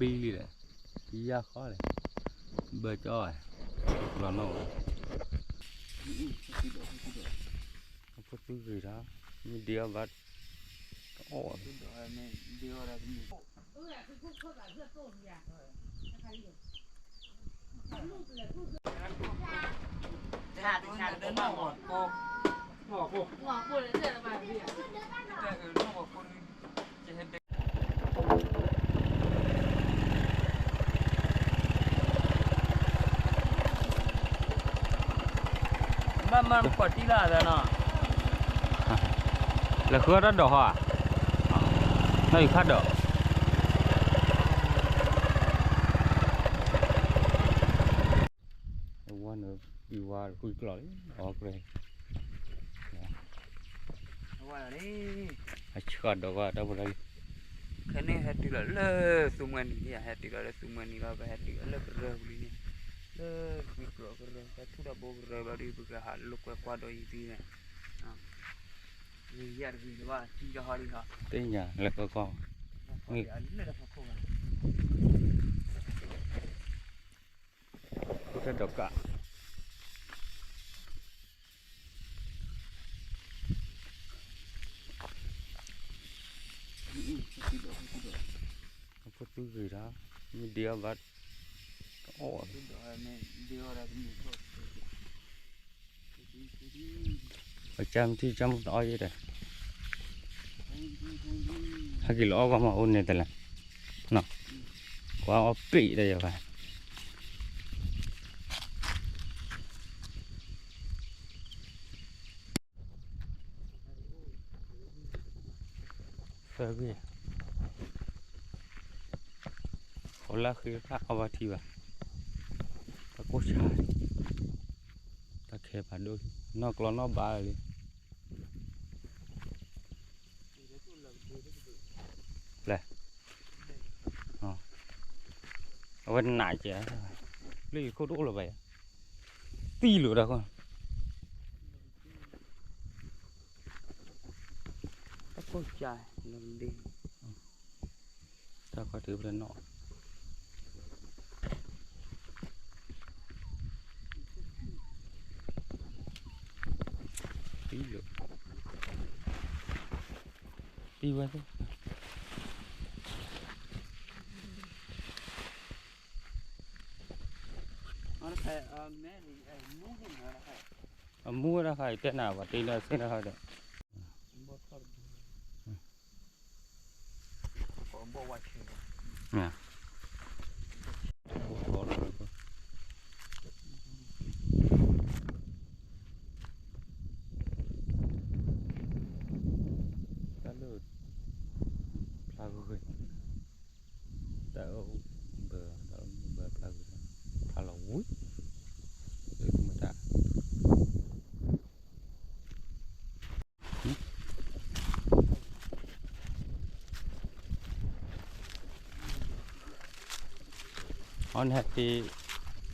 ပံလံဒီး, ယၤဃီလဲၣ်, ဘၢကၠီ, လီၤနီၣ်, အဖိသူဂ့ၤဒီး, မ့ၢ်ဒ့အီၣ်ဘၣ်, တအီၣ်, ဘၣ်မၤပှၤတံၢ်လၢအသးနီၤ, လဲၤဃုအီၣ်တၢ်ဒိးဟီဧါ, နီၢ်အံၤဖးဒိး, အဝဲန့ၣ် အံၤဝါတကွံကျီၢ်လံ, အီၣ်ကြဲ အဆှၢဒီးဝဲတၢ်ဖိတၢ်လံၤ, ခဲန့ၣ်ဟဲတုၤလီၤလၢသူမှဲနံၤလံ, ဟဲတုၤလီၤလၢသူမှဲနံၤလီၤ, ပဟဲတုၤလီၤလၢကရၢပူၤလံန့ၣ်, လၢတကွံကျိာ်ကရၢ ပဟဲထူၣ်တၢ်ဘိကရၢဘျီဒီး ပကဟးလိာ်ကွဲကွၢ်ဒီးအံၤသံန့ၣ်, ယၤတဂ့ၤဘၣ် ထံတဟီဒံးဟီ, သ့ၣ်ညါလၢကီၢ်ကီၢ်, လၢတၢ်ဖးခိၣ်ဘၣ် ခိၣ်တၢ်ဒိးကး, အဖိသူဂ့ၤဒီး, မ့ၢ်ဒ့အီၣ်ဘၣ်, တအီၣ်, အကၢမထံကၢမတအီၣ်ယဲဒီး, ဟဲက့ၤလီၤအီၣ်ကီၢ်မးအိၣ်န့ၣ်တလဲၣ်, ကွၢ်အီၣ်ပ့ၢ်ဒီးယၤဘၣ် သၢဂ့ၢ်, ဃီလၢဃ့တၢ်အီၣ်ဘၣ်ထံဘၣ်, တၢ်ကိၢ်ဆါ, တၢ်ခဲဖးဒိၣ်, နီၢ်ကျီနီၢ်ဘါလံ, လဲၣ်, အဝဲနးကဲ, လၢယခိၣ်တအိၣ်လၢၤဘၣ်ယၤ, သံလိာ်တၢ်ဃီ တၢ်ကိၢ်ကၢ်လီၤဒ့, တၢ်ခီတုၤဖဲနီၣ်, သံလိာ်, သံဝဲသ့ၣ် အမူဝဲဒၣ်ဃါအံၤတဲနၤ ပှၤတ့လၢအဆ့ၣ်နီၤဒီး, တၢ်လၢ, ဖျါဂ့ၤ, တၢ်အိၣ်ဘၢ, တၢ်အိၣ်ဘၢဖျါဂ့ၤ, ဖျါလီၤဝံၤ, မတၤ အီၤန့ၣ်ဟဲတ့,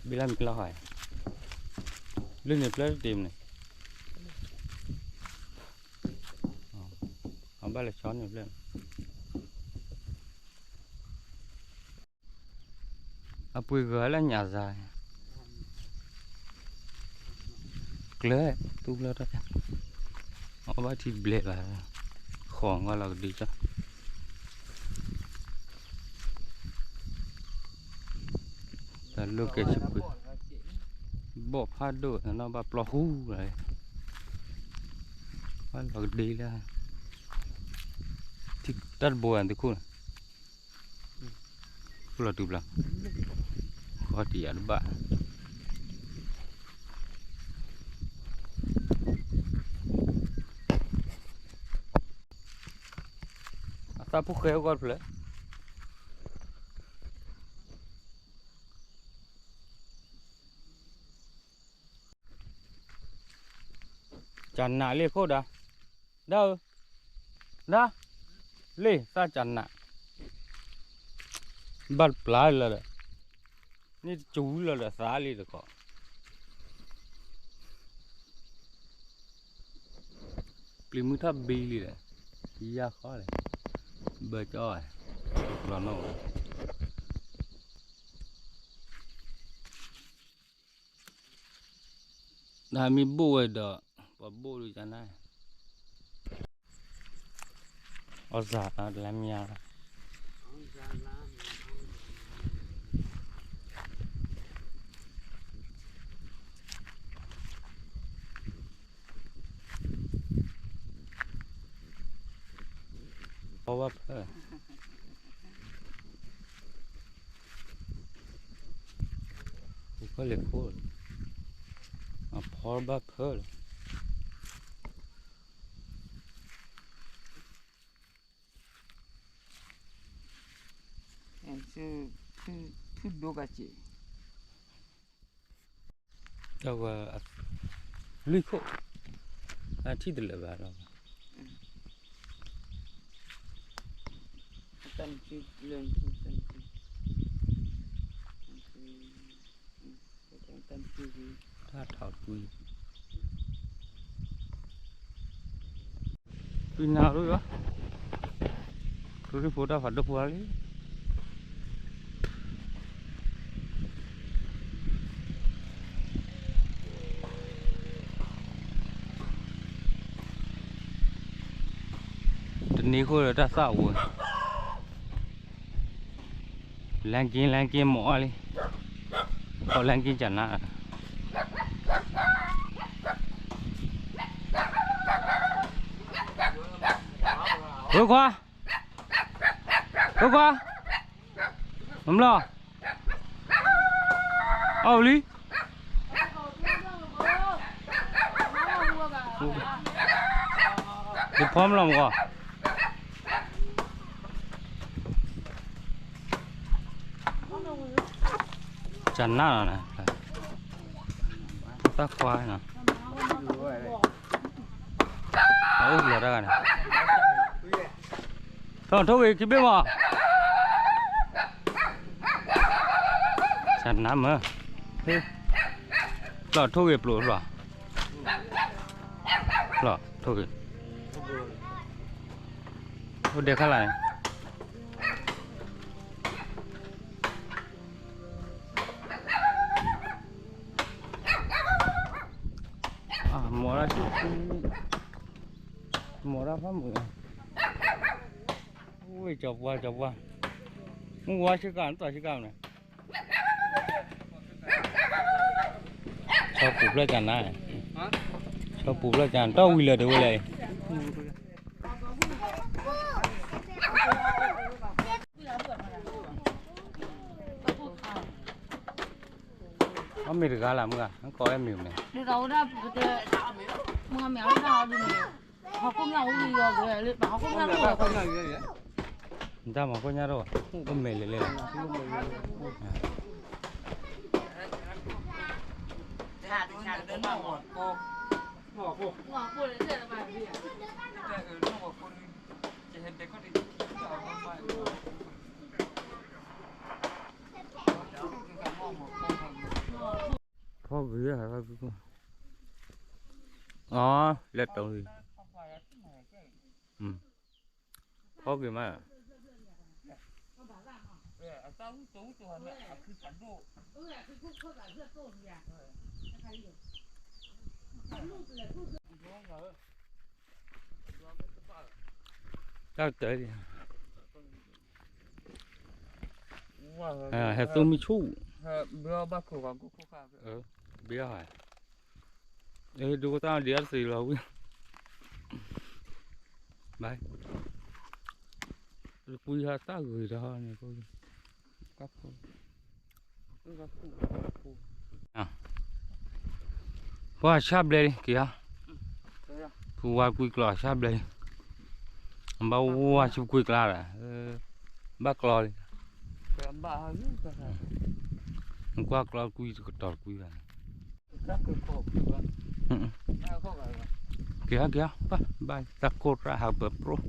ဘံလၢမံၤကလီၤဟါ, လၢန့ၣ်ပျဲတ့မန့ၣ်, အဘၣ်လဲၤဆီန့ၣ်ပျဲ အပှ့ၤဂၤလၢညၣ်စၢ်, ကျဲ, သူကျဲတၢ်, အဘၣ်ထံဘျဲၣ်ဘၣ်, ဃီၤငီၢ်လီၤကဒံကၢ်, တၢ်လိၣ်ကဲဆံပှ့ၤ, ဘီၣ်ဖးဒိၣ်နီၢ်ဘၣ်ပျီဟူလီၤ, ဘၣ်လီၤကဒံလၢ, တၢ်တဘိအသုခိၣ်န့ၣ် ခိၣ်လီၤတုၤဘျီ, ဃီတံၢ်ယၤတဘၣ်, အသၣ်ဖိၣ်ဃဲအိၣ်ကီၢ်တဖျၢၣ်, ကနးလံခိၣ်ဒီး, ဒၣ်ဧၢ, ဒၣ်, လံသၣ်ကနး, ဘၣ်တပျၢ်လၢဒီး, န့ၣ်တကဝံလီၤဒီးသးလံတကီး, ပျံၤမုၢ်ထီၣ်ဘံလံဒီး, ယၤဃီလဲၣ်, ဘၢကၠီ, လီၤနီၣ်, ဟးမ့ၢ်ဘိၣ်ဝဲဒီး ပှၤဘိၣ်ဒုကနၣ်, အီၣ်စၢ်တလါမံၤညါ, ဖီဘၣ်ဖၢၣ်, ဖီလဲၤခိၣ်, အဖီဘၣ်ဖၢၣ်လီၤ. ဖုဒိၣ်ကစ့ၢ်, တၢ်ဝဲ, လွံၢ်ခိၣ်, အထံၣ်တလၢာ်ဘၣ်လီၤ. တၢ်ထီၣ်ကွံာ်, ကွံာ်နၤဒိၣ်ယီၤ, ခရံာ်ဖိတၢ်ဖးဒိၣ်ဖိလံ. တနံၤဃိဒီးတၢ်သၣ်ဝဲ, လၢက့လၢက့မ့ၢ်အီၤလံ, ခီလၢက့ကနၣ်, ဝဲခွါ ဝဲခွါ, မလီၤ, အီၣ်လံ, ယဖီမလီၤမကီး, ကနၣ်လီၤန့ၣ်, တၢ်ခွါန့ၣ်, အအိၣ်လီၤတၢ်ဂၤန့ၣ်, ထိၣ်ဂ့ၤခံဘ့ၣ်မး, ကနၣ်မ့ၢ်, ဖျီၣ်ထိၣ်ဂ့ၤပျိၢ်ဖျီၣ်, ဖျီၣ်ထိၣ်ဂ့ၤ, အိၣ်ဒဲးခါလာ်န့ၣ် မီၤရၣ်ဆူၣ်, မီၤရၣ်ဖးမုာ်, ဝ့ၢ်ကၠီၤပှၢ်ကၠီၤပှၢ်, မုၢ်ဝါဆ့ကၤနတီၢ်ဆ့ကၤမနုၤ, ဆီပူၤဖျၢၣ်ကနၣ်, ဆီပူၤဖျၢၣ်ကနၣ် တီၢ်ဝံၤလၢာ်တဝဲလဲၣ်, အီၣ်မ့ၤတဂၤလၢမုၢ်ဂၤ ကိးဝဲမ့ၤမ့ၤ, မုၢ်ဂၤမ့ၤအီၣ်ဒ်န့ၣ်, ဟီၣ်ခိၣ်ညၣ်အိၣ်လံယီၤ, ဟီၣ်ခိၣ်ညၣ်အိၣ်လံ, တၢ်မၤခိၣ်ညၣ်တအိၣ်ဘၣ်, အိၣ်မဲာ်လဲၤလဲၤလီၤ, ဖီဂ့ၤ, အီ လဲၤတုၤလံ, ဖီဂ့ၤမး, တၢ်တၢ်လံ, ဟဲသူမုၢ်ဆူၣ်, ဘ့ၣ်ဟဲ, ဒိကတၢ်ဒ်အသ့လီၤဝံၤ, ဘၣ်, ကွံာ်ဟးတၢ်ဂ့ၤဒီးန့ၣ်, ပှၤဆၣ်ဘျဲလံက့ၤဧါ, ဖုဝါကွံာ်ကျီၢ်ဆၣ်ဘျဲလံ, ဘၣ်ဝါဆူကွံာ်ကျါဒီး, ဘၣ်ကျီလံ, ကွၢ်ကျီကွံာ်တကတီၢ်တကွံာ်ဘၣ်, က့ၤဧါက့ၤဧါ, ဘၣ်ဘၣ်တၢ်ကိၢ်တၢ်ဟးပၢပြိၣ်,